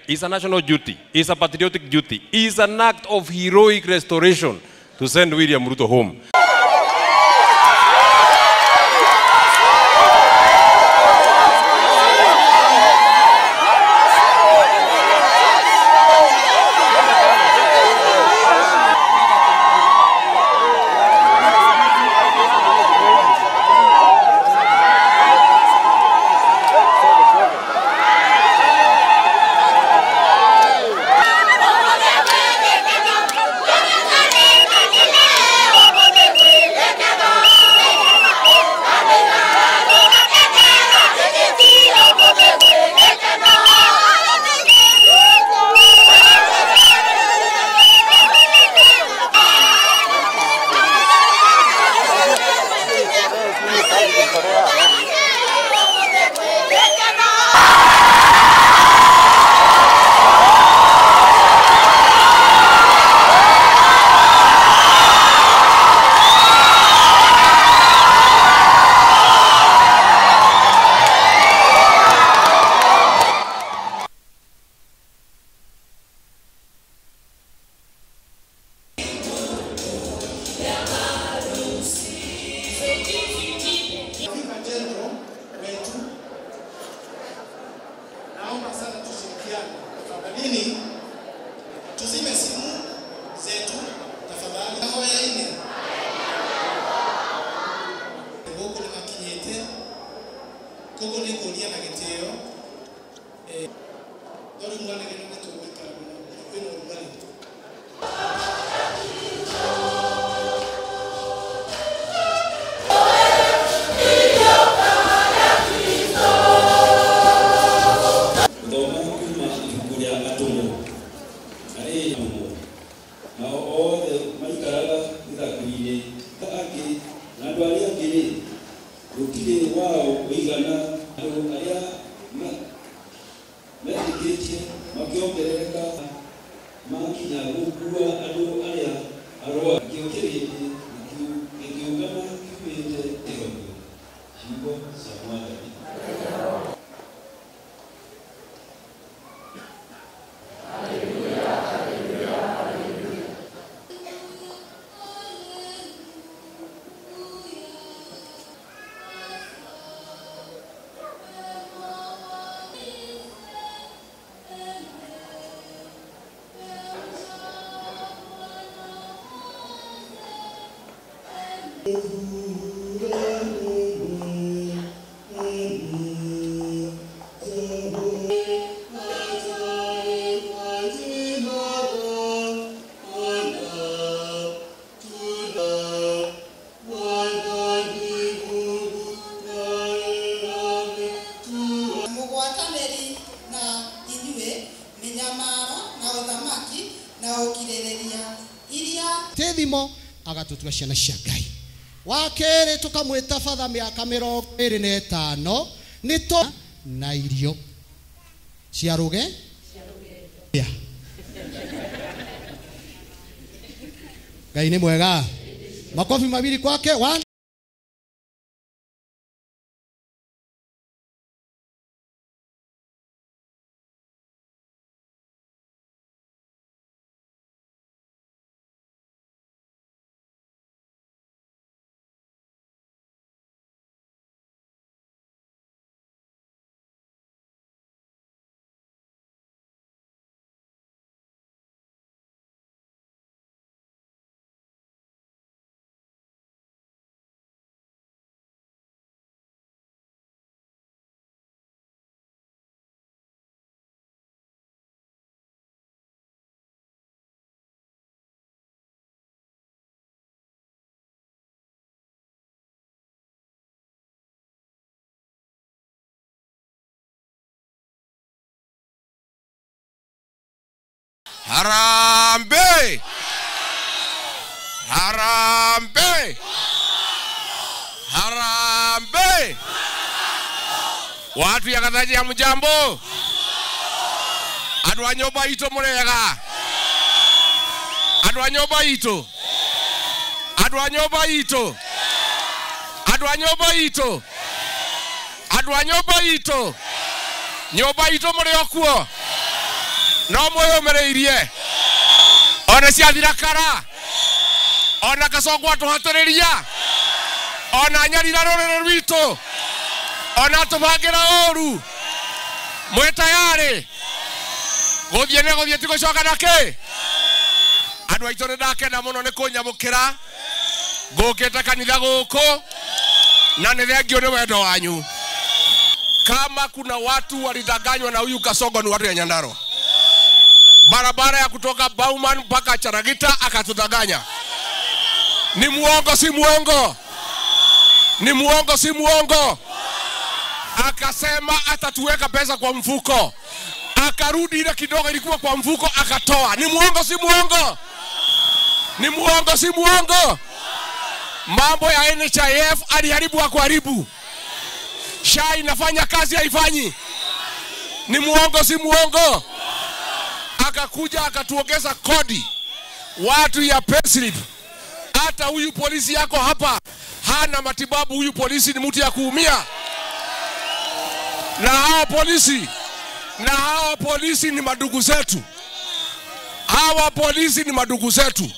It's a national duty. It's a patriotic duty. It's an act of heroic restoration to send William Ruto home. Tuzime simu zetu tafadhali. Hoya ine gũkũ nĩ makinyĩte koguo nĩ ngũria na gĩtĩo no rĩu mwanegene nĩ tũgũikara mũno kwĩna ũrugarĩ. Thoma kuma ibuku rĩa Atũmwo arĩ nao othe maikaraga ithaka-inĩ angĩ na andũ arĩa angĩ-rĩ gũtirĩ wao ũigana andũ arĩa metĩkĩtie makĩongerereka makinya gũkua andũ arĩa arwaru. Nakĩo kĩrĩndĩ gĩkĩũngana kiumĩte Ethiopiya. Ciugo cia Mwathani. Mũgwatanĩri na inyuĩ mĩnyamaro na ũthamaki na ũkirĩrĩria iria tithimo agatutua ciana cia Ngai. Wa kerĩ tũkamwĩta batha mĩaka 25 nĩ to na irio cia rũge. Ngai nĩ mwega. Makofi mawili kwake. One. Harambee! Harambee! Harambee! Watu ya Gathaji ya mjambo? Andũ a nyũmba itũ mũrega? Andũ a nyũmba itũ? Andũ a nyũmba itũ? Andũ a nyũmba itũ? Andũ a nyũmba itũ? Nyũmba itũ mũrĩ o kuo? No mwĩyũmĩrĩirie. Ona ciathira kara. Ona Kasongo atũhatĩrĩria. Ona nyarira rũrĩrĩ rwitũ. Ona atũbangĩra ũru. Mwĩ tayarĩ? Gũthiĩ nĩ gũthiĩ ti gũcoka na kĩ? Andũ aitũ nĩ ndakena mũno nĩ kũnyamũkĩra. Ngũkĩte kanitha gũkũ na nĩ thengio nĩ wendo wanyu. Kama kuna watu walidanganywa na huyu Kasongo ni watu ya Nyandarua. Barabara ya kutoka Bauman mpaka Charagita akatudanganya. Ni muongo si muongo? Ni muongo si muongo? Akasema atatuweka pesa kwa mfuko. Akarudi ile kidogo ilikuwa kwa mfuko akatoa. Ni muongo si muongo? Ni muongo si muongo? Mambo ya NHIF aliharibu akuharibu. SHA inafanya kazi haifanyi. Ni muongo si muongo? Akakuja akatuongeza kodi watu ya payslip. Hata huyu polisi yako hapa hana matibabu. Huyu polisi ni mtu ya kuumia. Na hao polisi ni madugu zetu. Hawa polisi ni madugu zetu.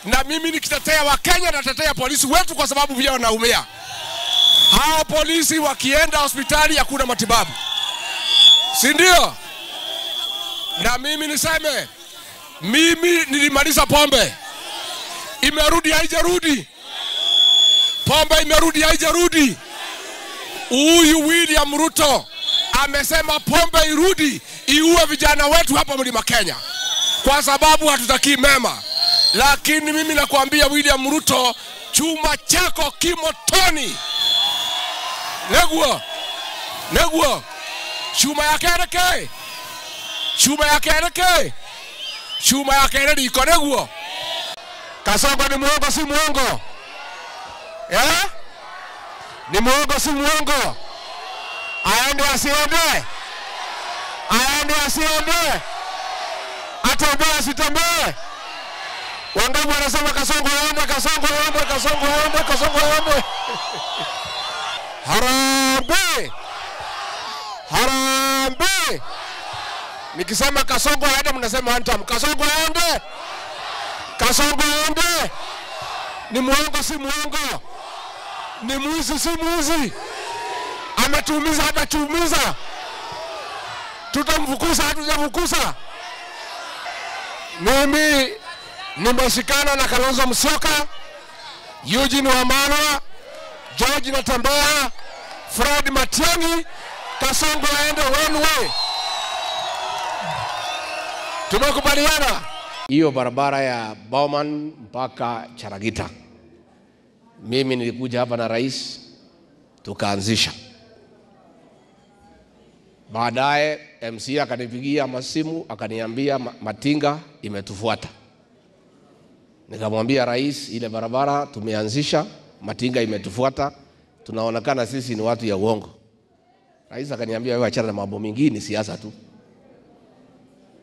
Na mimi nikitetea wa Kenya natetea polisi wetu kwa sababu pia wanaumia. Hawa polisi wakienda hospitali hakuna matibabu. Si ndio? Na mimi niseme, mimi nilimaliza pombe. Imerudi haijarudi? Pombe imerudi haijarudi? Huyu William Ruto amesema pombe irudi, iue vijana wetu hapa Mlima Kenya. Kwa sababu hatutaki mema. Lakini mimi nakwambia William Ruto, chuma chako kimotoni. Neguo. Neguo. Chuma yake reke. Chuma yake reke. Chuma yake riko neguo. Kasongo ni muongo si muongo? Eh? Ni muongo si muongo? Aende asiende? Aende asiende? Atembee asitembee? Wangapi wanasema Kasongo aende, Kasongo aende, Kasongo aende, Kasongo aende? Harambee! Harambee! Nikisema Kasongo aende mnasema antam. Kasongo aende? Kasongo aende? Ni muongo si muongo? Ni mwizi si mwizi? Ametuumiza hatatuumiza? Tutamfukuza hatutamfukuza? Mimi nimeshikana na Kalonzo Musyoka, Eugene Wamalwa, George Natembeya, Fred Matiang'i. Kasongo aende one way. Tumekubaliana. Hiyo barabara ya Bauman mpaka Charagita, mimi nilikuja hapa na rais tukaanzisha. Baadaye MC akanipigia masimu akaniambia Matinga imetufuata. Nikamwambia rais, ile barabara tumeanzisha, Matinga imetufuata, tunaonekana sisi ni watu ya uongo. Rais akaniambia wewe achana na mambo mengine, siasa tu.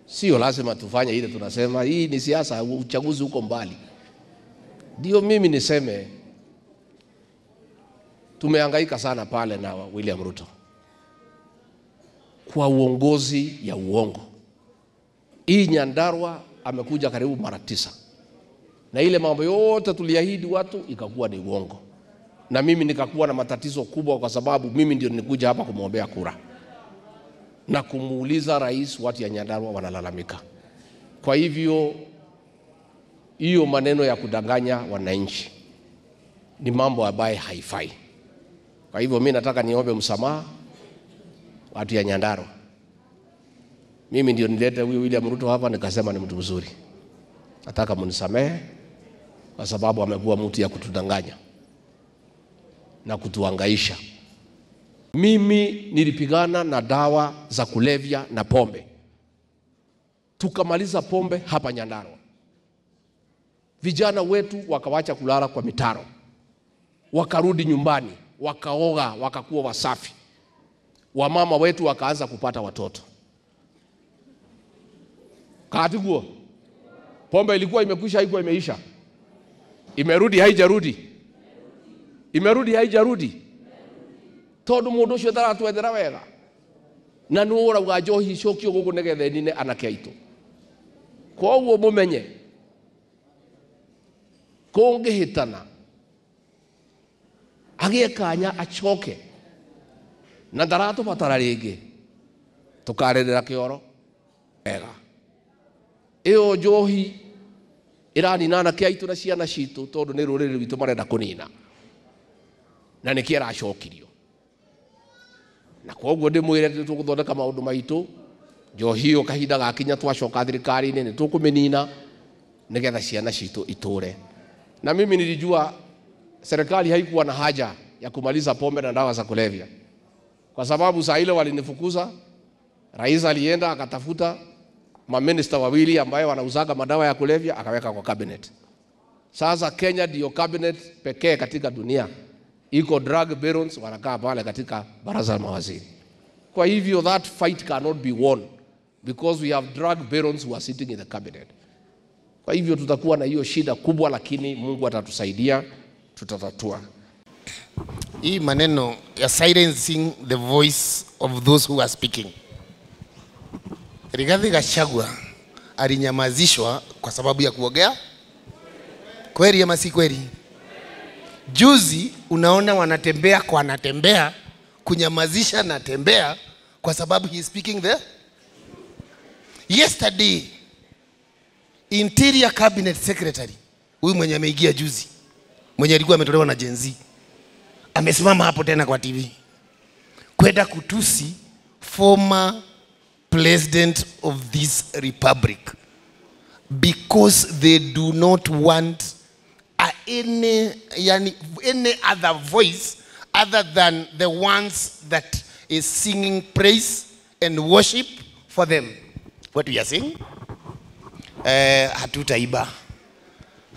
Sio lazima tufanye ile tunasema hii ni siasa, uchaguzi uko mbali. Ndio mimi niseme tumehangaika sana pale na William Ruto kwa uongozi ya uongo. Hii Nyandarua amekuja karibu mara 9. Na ile mambo yote tuliahidi watu ikakuwa ni uongo. Na mimi nikakuwa na matatizo kubwa kwa sababu mimi ndio nilikuja hapa kumwombea kura na kumuuliza rais, watu ya Nyandarua wanalalamika. Kwa hivyo hiyo maneno ya kudanganya wananchi ni mambo ambayo haifai. Kwa hivyo mimi nataka niombe msamaha watu ya Nyandarua. Mimi ndio nilete huyu William Ruto hapa nikasema ni mtu mzuri. Nataka mnisamehe kwa sababu amekuwa mtu ya kutudanganya na kutuhangaisha. Mimi nilipigana na dawa za kulevya na pombe. Tukamaliza pombe hapa Nyandarua. Vijana wetu wakawacha kulala kwa mitaro. Wakarudi nyumbani, wakaoga, wakakuwa wasafi. Wamama wetu wakaanza kupata watoto. Katiguo. Pombe ilikuwa imekwisha, haikuwa imeisha. Imerudi haijarudi. Imerudi haijarudi. Tondu mundu ucio taratwethera wega. Na nũ ũrauga njohi icokio gũkũ nĩgetha ĩnine anake aitũ. Koguo mumenye kũngĩhĩtana agĩe kanya acoke na ndaratũbatara rĩngĩ tũkarĩrĩra kĩoro wega. Ĩyo njohi ĩranina anake aitũ na ciana citũ tondũ nĩ rũrĩrĩ rwitũ marenda kũnina na nĩkĩo ĩracokirio. Na koguo ndĩmwĩre nĩ tũgũthondeka maũndũ maitũ. Njohi ĩyo kahinda gakinya twacoka thirikari-inĩ nĩ tũkũmĩnina nĩgetha ciana citũ itũre. Na mimi nilijua serikali haikuwa na haja ya kumaliza pombe na dawa za kulevya, kwa sababu saa ile walinifukuza, rais alienda akatafuta maminista wawili ambaye wanauzaga madawa ya kulevya akaweka kwa cabinet. Sasa Kenya ndio cabinet pekee katika dunia iko drug barons wanakaa pale katika baraza la mawaziri. Kwa hivyo that fight cannot be won because we have drug barons who are sitting in the cabinet. Kwa hivyo tutakuwa na hiyo shida kubwa, lakini Mungu atatusaidia, tutatatua. Hii maneno ya silencing the voice of those who are speaking. Rigathi Gachagua alinyamazishwa kwa sababu ya kuongea kweli ama si kweli? Juzi unaona wanatembea kwa anatembea kunyamazisha na tembea kwa sababu he is speaking there. Yesterday Interior Cabinet Secretary huyu mwenye ameingia juzi, mwenye alikuwa ametolewa na Gen Z, amesimama hapo tena kwa TV kwenda kutusi former president of this republic because they do not want any other voice other than the ones that is singing praise and worship for them. What we are saying? Hatutaiba.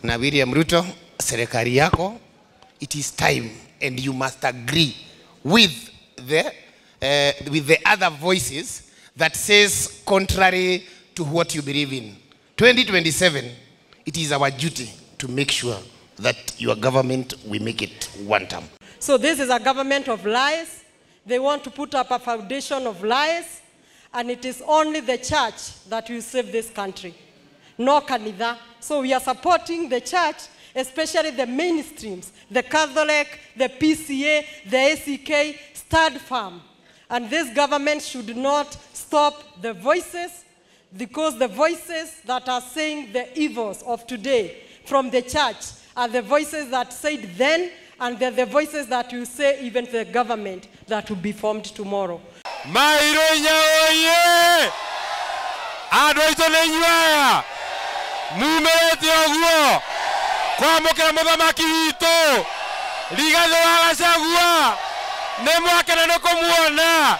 Na William Ruto, serikali yako, it is time and you must agree with the other voices that says contrary to what you believe in. 2027, it is our duty to make sure that your government, we make it one term. So this is a government of lies. They want to put up a foundation of lies, and it is only the church that will save this country. No kanitha. So we are supporting the church, especially the mainstreams, the Catholic, the PCA, the ACK, stand firm. And this government should not stop the voices, because the voices that are saying the evils of today from the church are the voices that said then, and they're the voices that will say even the government that will be formed tomorrow. Maironya oye! Andũ aitũ nĩ inyuĩ aya! Mumĩrĩte ũguo kwamũkĩra mũthamaki witũ Rigathi wa Gachagua, nĩ mwakena nĩ kũmuona.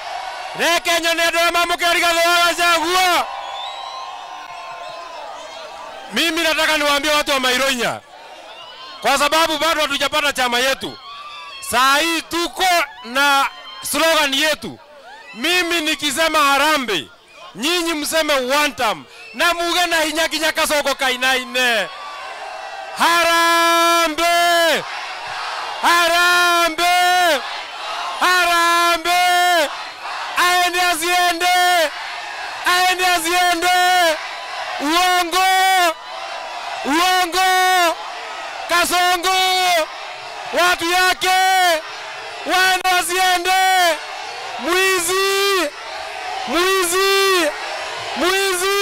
Reke nyone andũ arĩa mamũkĩra Rigathi wa Gachagua. Mimi nataka niwaambie watu wa Maironya, kwa sababu bado hatujapata chama yetu. Saa hii tuko na slogan yetu. Mimi nikisema harambee, nyinyi mseme one term, na muge na hinya kinya kasoko kainaine. Harambee! Harambee! Harambee! Aende asiende! Aende asiende! Uongo! Uongo! Kasongo! Watu yake! Waende wasiende! Mwizi! Mwizi! Mwizi!